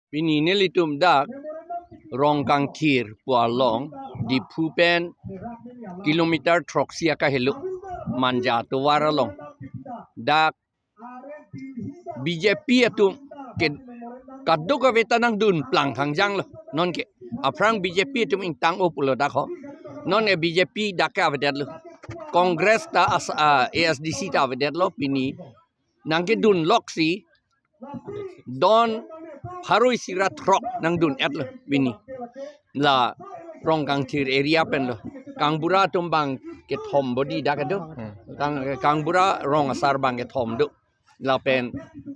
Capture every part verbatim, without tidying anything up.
Pini nelitum dak Rongkangthir pu along, Diphu pen kilometer throksi akahelo, Manja atovar along. Dak B J P atum ke kadokave ta nangdun plang khangjang lo. Nonke aphrang B J P atum ingtang-o pulo dak ho. Non e B J P dak ke avedetlo. Congress ta as, ah, A S D C ta avedetlo pini. Nangkedun loksi don pharo isi ra throk nangdun-etlo pini. La Rongkangthir area pen lo. Kangbura atum bang kethom bodi dak kedo. Hmm. Kang, Kangbura rong asar bang kethom do. Lapen,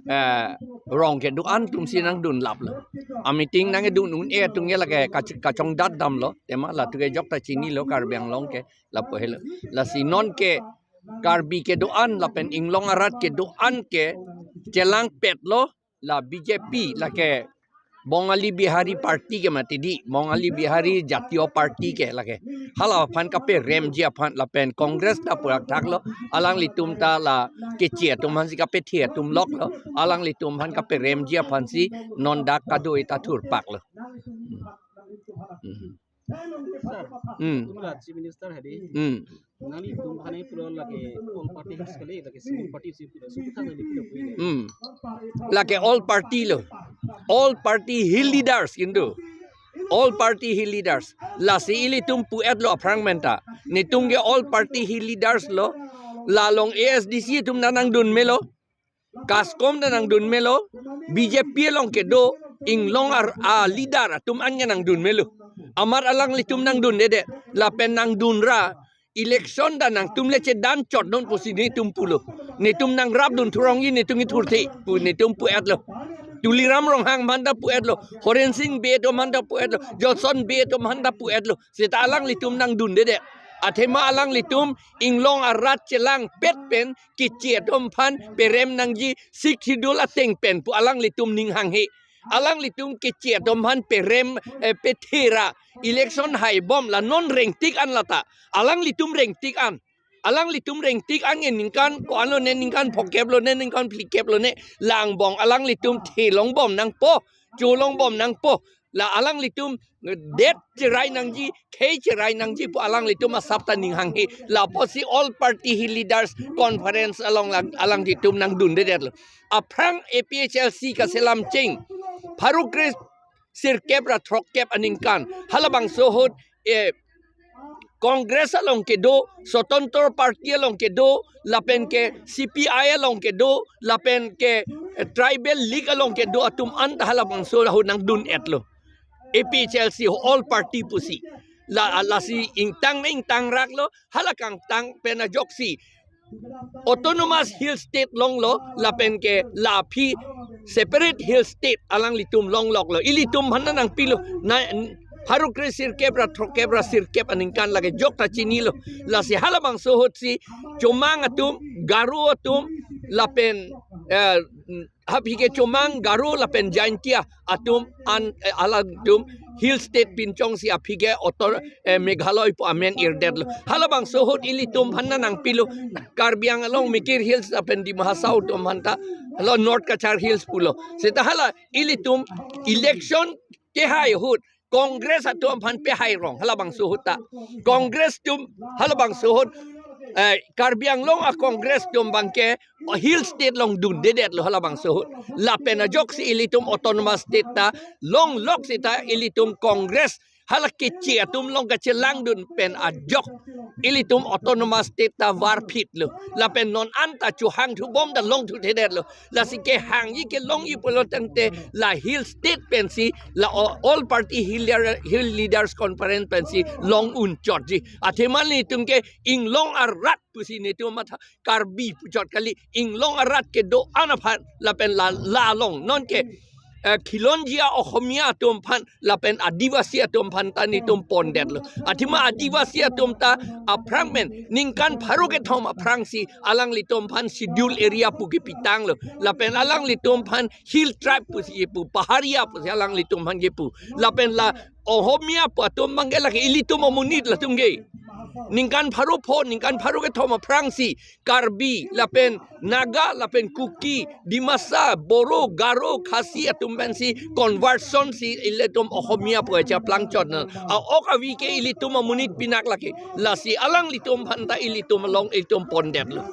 eh, rong kedo-an atum si nangdun laplo. A meeting nangkedun un-e atum ke lake kach-, kachongdat damlo. Tema latum ke jokta chinilo Karbi Anglong ke lapu helo. Lasi nonke Karbi kedo-an lapen inglong arat kedo-an ke chelangpetlo la B J P lake Bongali Bihari Party ke mati di, Bongali Bihari Jatiya Party ke lake. Hala aphan kaperemji aphan lapen Congress ta purak thaklo, alanglitum ta la keche atum aphan si kapethe atum loklo, alanglitum aphan kaperemji aphan si non dak kado-i ta thurpaklo. Hmm. Hmm. Sir, Hmm. Tumra Chief Minister hadi. Hmm. Nanglitum aphan pulo lake all party kali, lake single party si pulo. Sudah nangli pulo pulo. Hmm. Lake all party lo. All party hill leaders kintu. All party hill leaders. Lasi ilitum pu-etlo aphrang menta. Netum ke all party hill leaders lo. La along A S D C atum ta nangdun melo. Kaskom ta nangdun melo, B J P along kedo, inglong ar, a leader atum an ke nangdun melo. Amat alanglitum nangdundedet, lapen nangdunra, election ta nangtum le chedan chot non pusi netum pulo. Netum nangrapdun thurongji netum kethurthe, pu netum pu-etlo. Tuliram Ronghang aphan ta pu-etlo, Horen Sing Bey atum aphan ta pu-etlo, Johnson Bey atum aphan ta pu-etlo. Seta alanglitum nangdundedet. Athema alanglitum inglong arat chelangpet pen keche atum aphan perem nangji Sixth Schedule ateng pen pu alanglitum ning hanghe. Alanglitum keche atum aphan perem, eh, pethera election haibom la non rengtik an lata. Alanglitum rengtik an. Alanglitum rengtik an ke ningkan ko-an lone, ningkan phokep lone, ningkan phlikep lone. La angbong alanglitum thelongbom nangpo, cholongbom nangpo. La alanglitum det cherai nangji, khei cherai nangji pu alanglitum asap ta ning hanghe. Lapusi all party hill leaders conference along lang, alanglitum nangdundedetlo. Aphrang A P H L C kaselam cheng pharo kre sirkep ra throkkep aningkan, halabangso ahut, eh, Congress along kedo, Swatantra Party along kedo, lapen ke C P I along kedo, lapen ke, eh, Tribal League along kedo atum an ta halabangso ahut nangdun-etlo. A P H L C all party pusi. La, lasi ingtang na ingtang raklo, hala kangtang pen ajoksi Autonomous Hill State longlo, lapen ke la aphi separate hill state alanglitum longloklo. Ilitum aphan nangpilo, na pharo kre sirkep ra throkkep ra sirkep aningkan lake jokta chinilo. Lasi halabangso ahutsi Chomang atum, Garo atum, lapen, eh, aphi ke Chomang, Garo lapen Jaintia atum an, eh, alanglitum hill state pinchongsi aphi ke auto, eh, Meghalaya pu amen irdetlo. Halabangso ahut ilitum aphan nangpilo, Karbi Anglong Mikir Hills lapen Dima Hasao atum aphan ta, hala North Cachar Hills pulo. Seta hala ilitum election kehai ahut Congress atum aphan pehai rong, halabangso ahut ta. Congress atum halabangso ahut, eh, Karbi Anglong a Congress atum abangke hill state along dundedetlo halabangso ahut. Lapen ajoksi ilitum Autonomous State ta longlok seta ilitum Congress hala keche atum along kachelangdun pen ajok ilitum Autonomous State ta varphitlo. Lapen non an ta chohangthubom ta longthuthedetlo. Lasi kehangji kelongji pulo tangte la hill state pensi, la o-, all party hill leader, hill leaders conference pensi long unchotji. Athema netum ke inglong arat pusi netum matha, Karbi puchot kali, inglong arat kedo-an aphan lapen la, la along nonke, eh, khilonjia Ohomia atum aphan lapen Adivasi atum aphan ta netum pondetlo. Athema Adivasi atum ta aphrang pen ningkan pharo kethom aphrangsi alanglitum aphan schedule area pu kepitanglo. Lapen alanglitum aphan hill tribe pusi kepu, paharia pusi alanglitum aphan kepu. Lapen la Ohomia pu atum abangke lake ilitum amonit latum ke. Ningkan pharo pho, ningkan pharo kethom aphrangsi Karbi lapen Naga lapen Kuki, Dimasa, Boro, Garo, Khasi atum pensi conversion si ilitum Ohomia pu aja plangchot na. A-ok avi ke ilitum amonit pinak lake. Lasi alanglitum aphanta ilitum along ilitum pondetlo.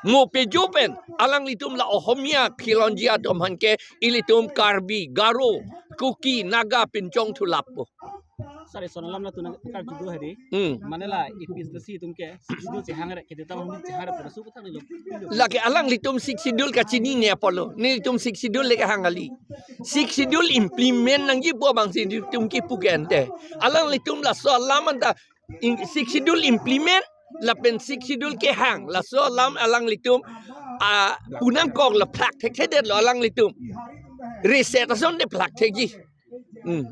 Mo pejo pen alanglitum la Ohomia khilonji atum aphan ke ilitum Karbi, Garo, Kuki, Naga pinchong thulappo. Sir, lason alam la tuna kar judo hadi. Hmm. Mane la A P H L C atum ke Sixth Schedule chehang re, kete tam chehang re pura su kethang nilo. Lake alanglitum Sixth Schedule kachinine apotlo. Nelitum Sixth Schedule le kehang kali. Sixth Schedule implement nangji pu abang si nelitum kipu ke ante. Alanglitum laso alam anta in, Sixth Schedule implement lapen Sixth Schedule kehang. Laso alam alanglitum a punangkok la phlak thekthedetlo alanglitum. Reset asonte phlak thekji. Hmm.